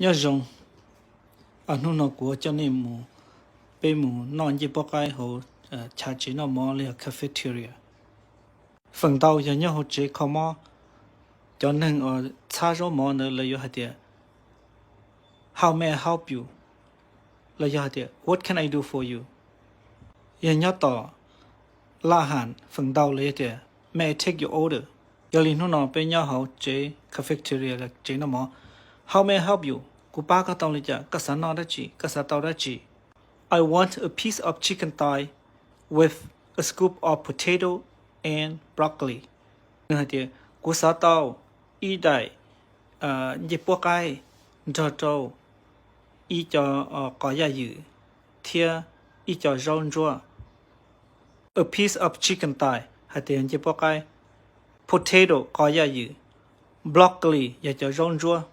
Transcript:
Nyob zoo, hnub no kuv coj nej mus, peb mus noj ncej puab qaib hauv chav tsev noj mov los yog cafeteria. Feem ntau yog nyob hauv tsev kho mob, cov neeg uas txhab zaub mov ntawd lawv yuav hais tias, How may I help you? Los yog hais tias, What can I do for you? Yog nyob tom laj ham feem ntau lawv yuav tias, May I take your order? Yog li hnub no peb nyob hauv tsev cafeteria los tsev noj mov, How may I help you? Kuv pab koj tau li cas? Koj xav noj dab tsi? Koj xav tau dab tsi? I want a piece of chicken thigh with a scoop of potato and broccoli. Nws hais tias, Kuv xav tau ib daim ncej puab qaib nrog rau ib co qos yaj ywm thiab ib co zaub ntsuab. A piece of chicken thigh hais tias ncej puab qaib, potato qos yaj ywm, broccoli yog cov zaub ntsuab.